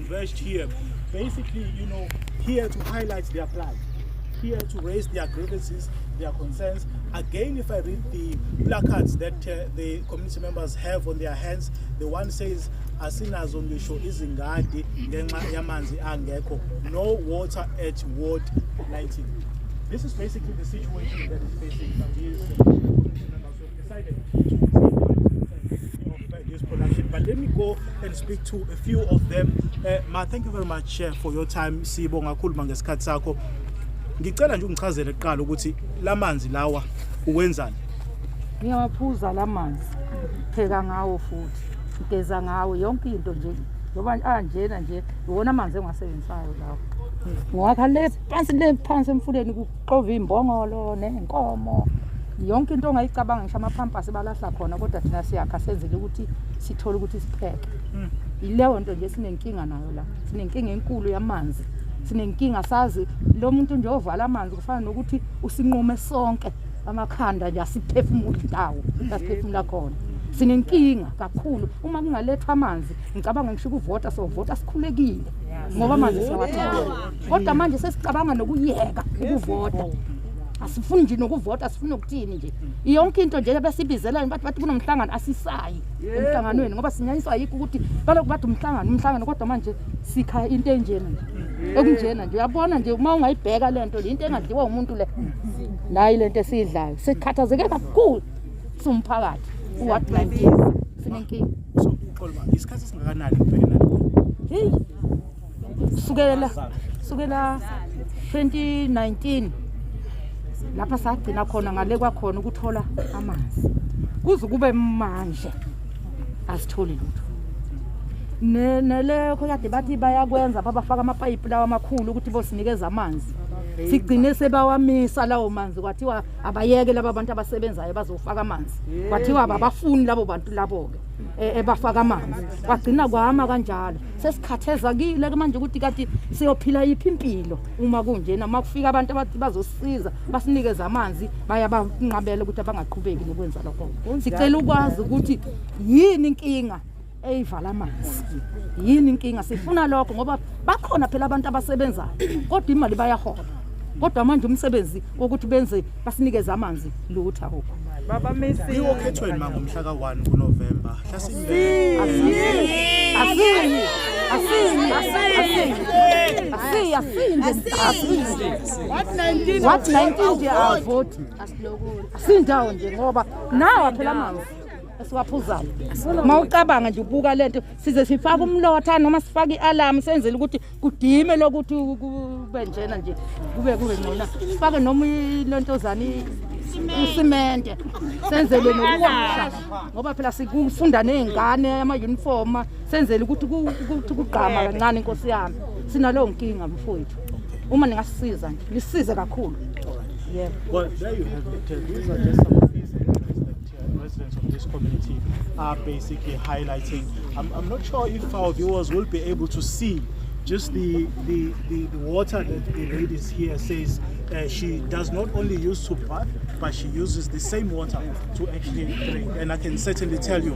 converged here, basically, here to highlight their plight, here to raise their grievances, their concerns. Again, if I read the placards that the community members have on their hands, the one says, "Asinazo ngisho izingadi ngenxa yamanzi angekho, no water at Ward 19." This is basically the situation that is facing these community members who have decided to take part of this production. But let me go and speak to a few of them. Ma, thank you very much for your time. Sibonga kakhulu ma ngesikhathi sakho. Ngicela nje ungichazele kuqala ukuthi lamanzi lawa uwenzani? Ngiyawaphuza la manzi, pheka ngawo futhi ngigeza ngawo yonke into nje ngoba anjena nje iwona amanzi engiwasebenzisayo lawo. Ngiwakha le phansi le phansi emfuleni kuxova iy'mbongolo ney'nkomo yonke into ongayicabanga ngisho amaphampasi balahla khona kodwa thina siyakha senzele ukuthi sithole ukuthi sipheke. Yileyo nto nje sinenkinga nayo la, sinenkinga enkulu yamanzi, sinenkinga sazi lo muntu nje ovala amanzi kufana nokuthi usinqume sonke amakhanda nje asiphefumuli ndawo lasiphefumula khona. Sinenkinga kakhulu uma kungalethwa amanzi ngicabanga ngisho ukuvota sovota sikhulekile ngoba amanzi siyawathola kodwa manje sesicabanga nokuyeka ukuvota. Asifuni nje nokuvota, asifuni nokuthini nje yonke into nje besibizela bathi kunomhlangano asisayi emhlanganweni ngoba sinyanyiswa yikho ukuthi balokhu bathi umhlangano umhlangano kodwa manje sikha into enjena nje ekunjena nje uyabona nje uma ungayibheka le nto le into engadliwa umuntu le nayi le nto esiyidlayo. Sikhathazeke kakhulu siwumphakathi u-ward 19 sinenkinga. So uxolo ma, isikhathi esingakanani ngibhekene nalokho? Hey, sukela 2019 lapha sagcina khona ngale kwakhona ukuthola amanzi kuze kube manje asitholi lutho. Nelekho kade bathi bayakwenza babafaka amapayipi lawa amakhulu ukuthi bosinikeza amanzi sigcine sebawamisa lawo manzi kwathiwa abayeke laba bantu abasebenzayo bazofaka amanzi kwathiwa ababafuni labo bantu labo-ke ebafaka amanzi kwagcina kwama kanjalo. Sesikhathezakile ke manje ukuthi kanti siyophila yiphi impilo uma kunjena uma kufika abantu abathi bazosisiza basinikeze amanzi bayabanqabela ukuthi abangaqhubeki nokwenza lokho. Sicela ukwazi ukuthi yini inkinga eyivala amanzi, yini inkinga, sifuna lokho ngoba bakhona phela abantu abasebenzayo kodwa imali bayahola kodwa manje umsebenzi wokuthi benze basinikeze amanzi lutho akukho. Kuyiwa okhethweni ma ngomhla ka-1 kuNovemba. Hlasimbe Asiyi, asiyi, asiyi, asiyi, asiyi nje, asiyi. Ward 19 nje avoti asindawo nje ngoba nawa phela amanzi esiwaphuzayo uma ucabanga nje ubuka lento size sifake umlotha noma sifake i-alarm senzele ukuthi kudime lokuthi kube njena nje kube ngcona sifake noma ilentozana usimente senzele nokuwasha ngoba phela sikufunda ney'ngane ama-uniform senzele ukuthi kugqama kancane. Inkosi yami, sinaleyo nkinga mfowethu, uma ningasisiza nje nisize kakhulu, yebo. Well, there you have it. These are just some of these areas that residents of this community are basically highlighting. I'm not sure if our viewers will be able to see just the water that the ladies here says she does not only use to bath, but she uses the same water to actually drink. And I can certainly tell you